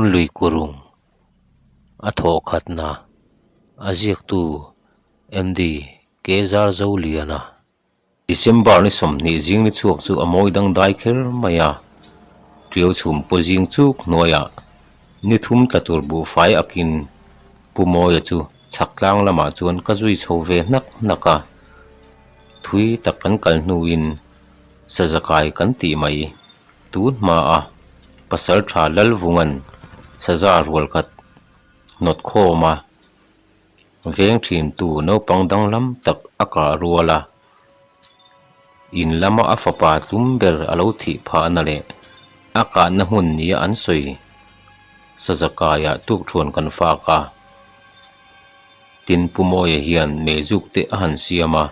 Runlui kurung a thawh khatna a ziaktu MD Kezar Zoliana. December ni 20 zing ni chhuak chu a mawi dangdai kher mai a, Tiau chhum paw zing chuk hnuaiah ni thum tla tur buhfai akin Pu Mawia chu chhak tlang lamah chuan ka zui chho ve hnak hnak a, thui tak kan kal hnuin sazakai kan tih mai. Tun hmaa pasal tha Lalvunga'n saza rual khat hnawt khawm a, veng thintu naupang danglam tak a kah rual a, in lama a fapa tlum ber a lo thih phahna leh a kahna hmun nia an sawi saza kaiah tukthuan kan fak a. Tin, Pu Mawia hian meizuk te a han siam a.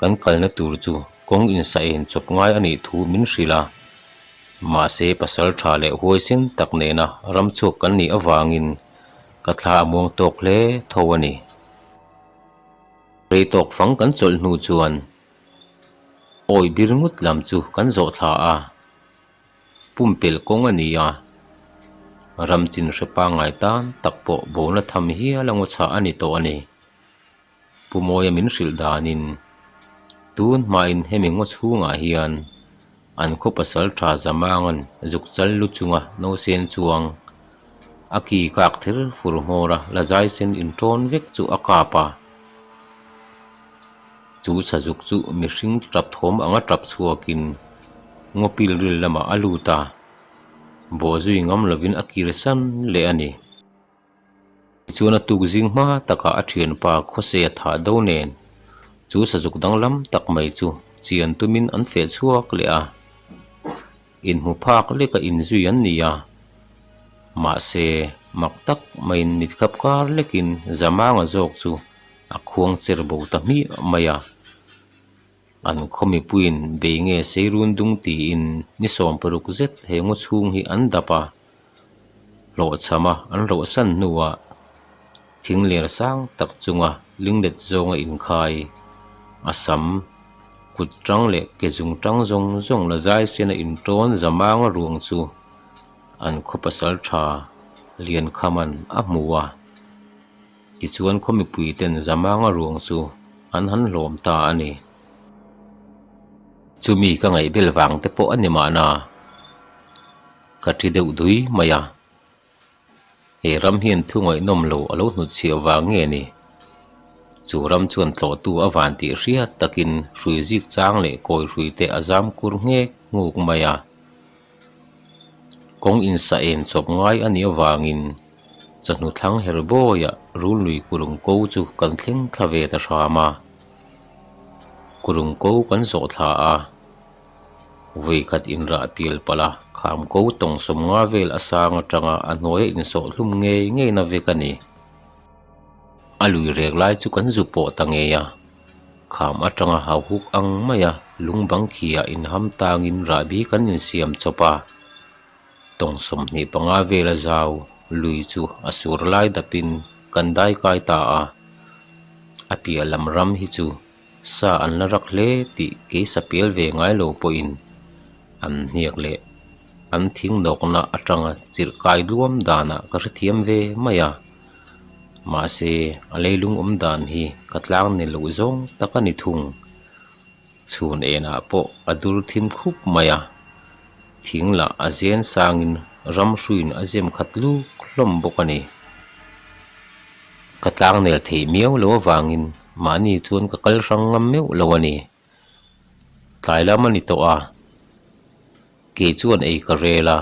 Kan kalna tur chu kawng insaen chawp ngai a nih thu min hrilh a, mahse pasal tha leh huaisen tak nena ram chhuak kan nih avangin ka thla a muang tawk hle tho a ni. Rei tawk fang kan chawlh hnu chuan awi bir ngut lam chu kan zawh thla a, pumpelh kawng a ni a, ram chin hre pangngai tan tak pawh bona tham hial a ngaw chhah a ni tawh a ni. Pu Mawia min hrilh danin, Tun hmain hemi ngaw chhungah hian an khaw pasal tha Zamanga'n zuk chal lu chunga nausen chuang a ki kak ther fur hmawra la zai sen inṭawn vek chu a kap a. Chu sazuk chu mihring tap thawm anga tap chhuakin ngaw pilril lamah a lut a, bawhzui ngam lovin a kirsan leh a ni. Tichuan a tuk zing hma takah a thianpa Khawsei a thah do nen chu sazuk danglam tak mai chu chian tumin an feh chhuak leh a, inhmu phak leka inzui an ni a. Mahse, mak tak maiin mitkhap kar lekin Zamanga zawk chu a khuang cher bo ta hmiah mai a. An khaw mipuiin bei nge Seirun dung tiin ni 60 zet he ngaw chhung hi an dap a. Hlawhchham a an rawhsan hnuah thing ler sang tak chunga linglet zawnga inkhai a sam kut tang leh ke zung tang zawng zawng la zai sen a intawn zamanga ruang chu an khaw pasal tha Liankhaman a hmu a. Tichuan khaw mipui ten zamanga ruang chu an han hlawm ta a ni. Chumi ka ngaihbel vang te pawh a ni mahna. Ka ṭi deuh dui mai a, he ram hian thu ngaihnawm lo a lo hnutchhiah vang nge ni? Chu ram chuan tlawhtu a van tih hriat takin hrui zik chang leh kawi hrui te a zam kur nghek nghuk mai a. Kawng insa en chawp ngai a nih avangin chawhnu thlang her bawiah Runlui Kurung ko chu kan thleng thla ve ta hram a. Kurung ko kan zawh thla a. Vawikhat inrah pial palh a, kham ko tawng 50 vel a sang atanga a hnuaia insawh hlum ngei ngei na vek a ni. A lui rek lai chu kan zu pawh ta ngei a, kham atanga hau huk ang maia lung bang khiah inham tangin rahbi kan insiam chawp a. Tawng 25 vel a zau lui chu a sur lai dapin kan dai kai ta a, a piah lam ram hi chu Sa an la rak hle tih kei sa pial ve ngai lo pawhin an hniak leh an thing nawkna atanga chirh kai luam danah ka hrethiam ve mai a. Mahse, a leilung awm dan hi ka tlang ni loh zawng tak a ni thung. Chhun enah pawh a dur thim khup mai a, thing lah a zen sangin ram hruiin a zem khat luk hlawm bawk a ni. Ka tlangnel theih miau lo avangin mahni chuan ka kal hrang ngam meuh lo a ni. Tlai lam a ni tawh a, kei chuan ei ka rel a,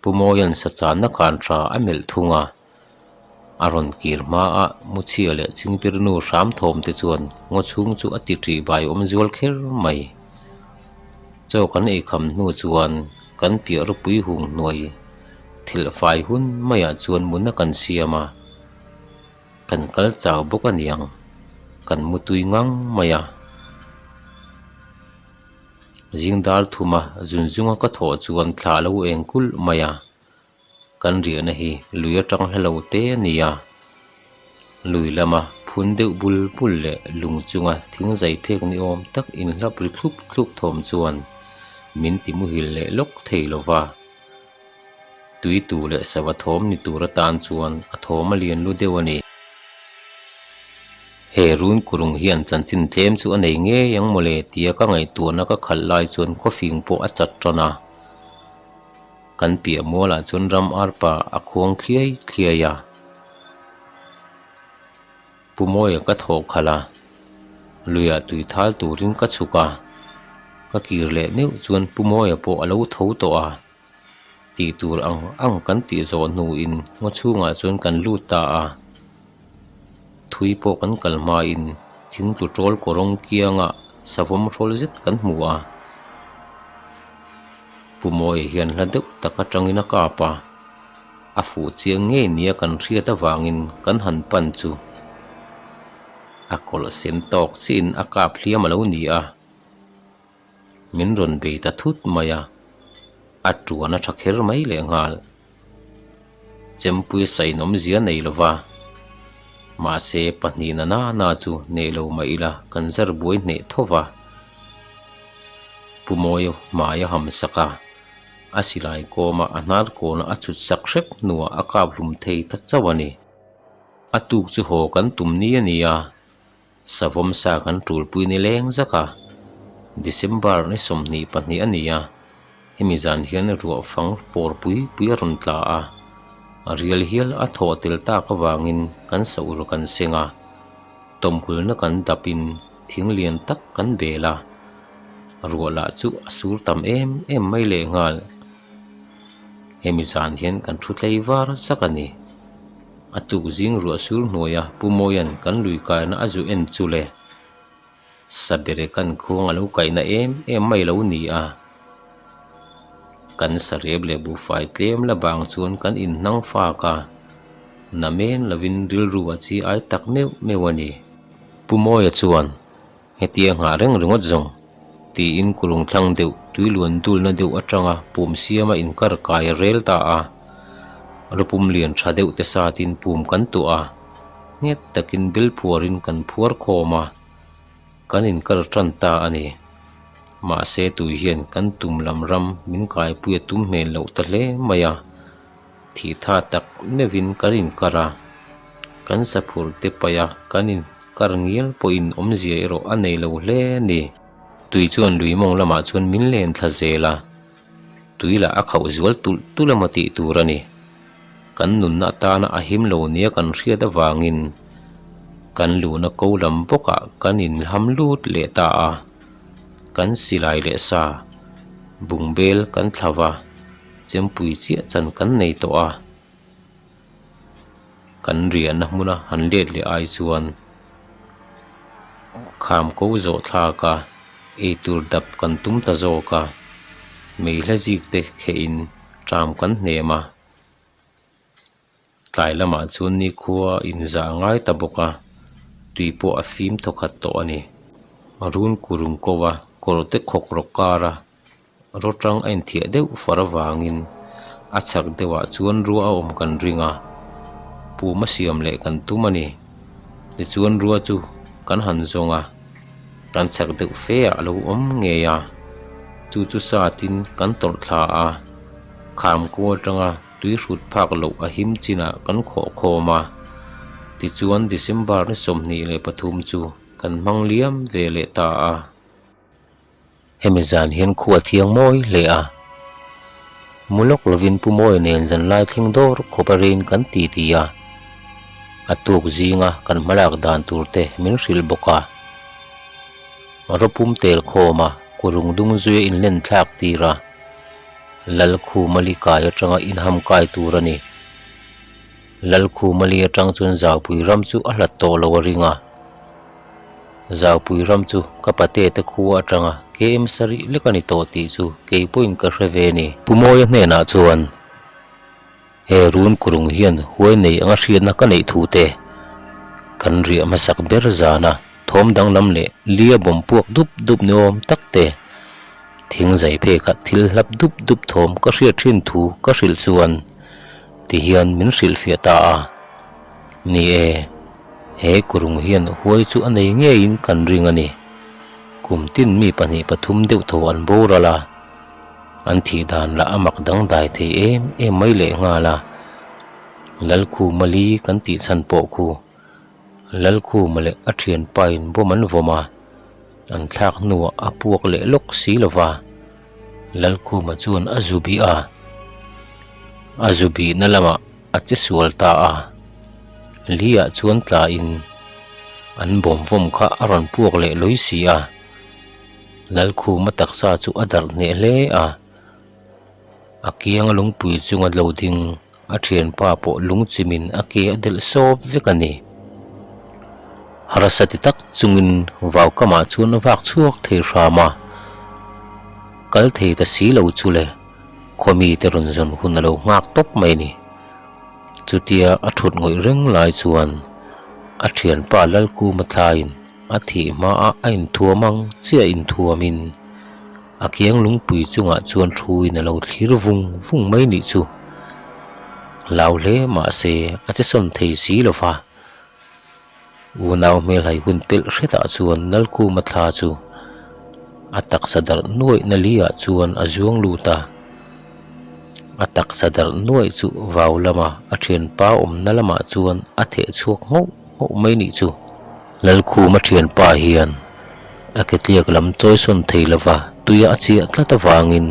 Pu Mawia'n sachanna khan tha a melh thung a. A rawn kir hma a, Muchhia leh Chingpirnu hram thawm te chuan ngaw chhung chu a ti ṭih bai awm zual kher mai. Chaw kan ei kham hnu chuan kan piah ropui hung hnuai Thilh fai hun maiah chuan muna kan siam a, kan kal chau bawk a niang, kan mu tui ngang mai a. Zing dar thuma zun zunga ka thawh chuan thla a lo eng kulh mai a, kan riahna hi lui atang hla lo te a ni a. Lui lama phun deuh bul bul leh lung chunga thing zai phek ni awm tak inhlap ri thlup thlup thawm chuan min ti muhil leh lawk thei lo va. Tui tu leh sava thawm ni tur atan chuan a thawm a lian lu deuh a ni. He run kurung hian chanchin tlem chu a nei ngei ang mawle tia ka ngaihtuahna ka khalh lai chuan khawfing pawh a chat tan a. Kan piah mualah chuan ram arpa a khuang thliai thliai a. Pu Mawia ka thawh khalh a, luiah tui thal turin ka chhuk a, ka kir leh meuh chuan Pu Mawia pawh a lo tho tawh a, tih tur ang ang kan tih zawh hnuin ngaw chhungah chuan kan lut ta a, thui pawh kan kal hmain thing tlu tawl kawrawng kiangah savawm hrawl zet kan hmu a, Pu Mawia hian hla deuh tak atangin a kap a. A fuh chiang ngei nia kan hriat avangin kan han pan chu a kawlh sen tawk chiin a kap hliam a lo ni a, min rawn bei ta thut mai a, a tuan a tha kher mai leh nghal. Chempui sainawmzia nei lova, mahse pahnihna nana chu hneh lo mah ila kan zar buai hneh tho va, Pu Mawia hmai a ham sak a. A silai kawma a hnar kawna a chhut sak hrep hnuah a kap hlum thei ta chauh a ni. A tuk chu haw kan tum ni a ni a, savawm sa kan tulpui ni leng zak a. December ni 22 a ni a, hemi zan hian ruah fang pawr pui pui a rawn tla a, a rial hial a thawh tel tak avangin kan saur kan seng a, tawmhulna kan dapin thing lian tak kan bel a. Ruah lah chu a sur tam em em mai leh nghal. Hemi zan hian kan thu tlei var zak a ni. A tuk zing ruah sur hnuaia Pu Mawia'n kan lui kaina a zu en chu le. Sabere kan khuang a lo kaihna em em mai lo ni a. Kan sarep leh buhfai tlem la bang chuan kan inhnang fak a, na men lovin rilru a chi ai tak meuh meuh a ni. Pu Mawia chuan Hetia nghah reng ringawt zawng, tiin kulung thlang deuh, tui luan dulna deuh atanga pum siama inkar kai a rel ta a. Rupum lian tha deuh te satin pum kan tuah a, nghet takin bel phuarin kan phuar khawm a, kan inkar tan ta a ni. Mahse tui hian kan tum lam ram min kaipui a tum hmel loh ta hle mai a. Thih tha tak meuhin kan inkar a, kan saphur te paih a, kan inkar ngial pawhin awmzia erawh a nei lo hle a ni. Tui chuan lui mawng lamah chuan min len thla zel a, tui lah a khauh zual tulh tulh emaw tih tur a ni. Kan nunna atana a him lo nia kan hriat avangin kan luhna ko lam bawkah kan inham lut leh ta a, kan silai leh sa bungbel kan thla va. Chempui chiah chan kan nei tawh a, kan riahna hmuna han let leh ai chuan kham ko zawh thlak a, eitur dap kan tum ta zawk a, meihla zik te khehin ṭam kan hnem a. Tlai lamah chuan nikhua inzah a ngai ta bawk a, tui pawh a fim thawkhat tawh a ni. Run kurung ko a, kawr te khawk rawk kar a, rawtang a inthiah deuh far avangin a chhak deuhah chuan rua a awm kan ring a, pum a siam leh kan tum a ni. Tichuan rua chu kan han zawng a, kan chhak deuh fe ah a lo awm ngei a, chu chu satin kan tawrh thla a, kham ko atanga Tui hrut phak loh a him chinah kan khawh khawm a, tichuan December ni 23 chu kan hmang liam ve leh ta a. Hemi zan hian khua thiang mawi hle a, mu lawk lovin Pu Mawia nen zanlai thleng dawr khawp a rein kan ti ti a, a tuk zinga kan hmalak dan tur te min hrilh bawk a. Rawpum tel khawm a, kurung dung zuia inlen thlak tir a. Lalkhumali kai atanga inham kai tur a ni. Lalkhumali atang chuan Zaupui ram chu a hlat tawh lo a ring a. Zaupui ram chu ka pate te khua atanga KM sarih lek a ni tawh tih chu kei pawhin ka hre ve ni. Pu Mawia hnenah chuan he run kurung hian huai nei anga hriatna ka neih thu te kan riah hmasak ber zana thawm danglam leh lia bawm puak dup dup ni awm tak te thing zai phek ah thil hlap dup dup thawm ka hriat thin thu ka hrilh chuan ti hian min hrilhfiah ta a. Ni e, he kurung hian huai chu a nei ngeiin kan ring a ni. Kum tin mi pahnih pathum deuh tho an boral a. An thih dan lah a mak dangdai thei em em mai leh nghal a. Lalkhuma li kan tih chhan pawh khu Lalkhuma leh a thianpain bawm an vawm a, an thlak hnuah a puak leh lawk si lo va. Lalkhuma chuan a zu bih a, a zu bihna lamah a che sual ta a. Li-ah chuan tlain an bawm vawm kha a rawn puak leh lawi si a. Lalkhuma taksa chu a darh hneh hle a, a kianga lungpui chunga lo ding A thianpa pawh lungchimin a ke a delh sawp vek a ni. Harsa ti tak chungin vaukamah chuan a vak chhuak thei hram a, kal thei ta si lo chu le, khaw mite rawn zawn hun a lo nghak tawp mai a ni. Chutia a thut ngawih reng lai chuan a thianpa Lalkuma thlaiin a thih hmaah a inthuam ang chiah inthuamin A kiang lungpui chungah chuan thuin a lo thlir vung vung mai nih chu. Hlau hle mahse a che sawn thei si lo va. Unau hmelhai hun pelh hretah chuan Nalkhuma thla chu a taksa darh nuaih na liah chuan a zuang lut a. A taksa darh nuaih chu vau lama a thianpa awmna lamah chuan a theh chhuak nghauh nghauh mai nih chu. Lalkhuma thianpa hian a ke tliak lam chawi sawn thei lova tuia a chiah tlat avangin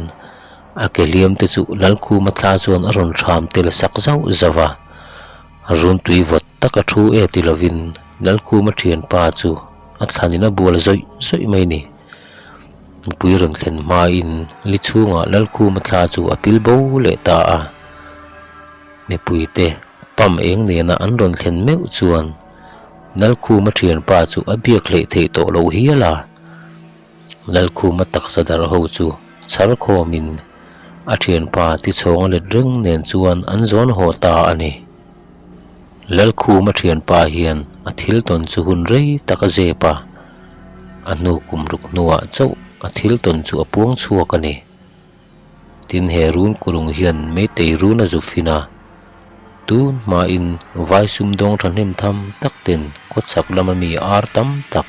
a ke hliam te chu Lalkhuma thla chuan a rawn hram tel sak zauh zauh a. Runtui vawt tak a thu e ti lovin Lalkhuma thianpa chu a thlanin a bual zawih zawih mai a ni. Mipui rawn thlen hmain li chhungah Lalkhuma thla chu a pil bo leh ta a. Mipuite pump eng nena an rawn thlen meuh chuan Lalkhuma thianpa chu a biak hleih theih tawh loh hial a. Lalkhuma taksa darh ho chu chhar khawmin a thianpa tichhawng a let reng nen chuan an zawn haw ta a ni. Lalkhuma thianpa hian a thil tawn chu hun rei tak a zep a, a hnu kum ruk hnuah chauh a thil tawn chu a puang chhuak a ni. Tin he run kulung hian Meitei run a zu fin a, tun hmain vai sumdawng thahnem tham tak ten khawchhak lama mi ar tam tak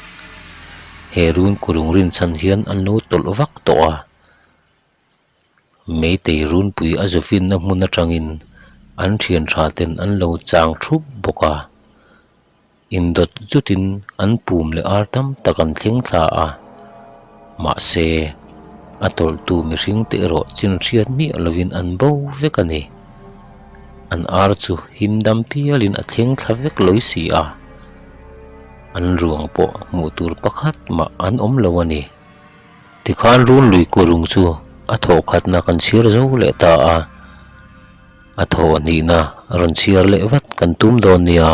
he run kulung rinchhan hian an lo tawlh vak tawh a. Meitei runpui a zu finna hmun atangin an thian tha ten an lo chang thup bawk a. Indawt zutin an pum leh ar tam tak an thleng thla a, mahse a tawlhtu mihring te erawh chin hriat miah lovin an bo vek a ni. An ar chu him dam pialin a thleng thla vek lawi si a, an ruang pawh hmuh tur pakhat mah an awm lo a ni. Tikhan runlui kurung chu a thawhkhatna kan chhiar zo leh ta a. A thawh hnihna rawn chhiar leh vat kan tum dawn nia.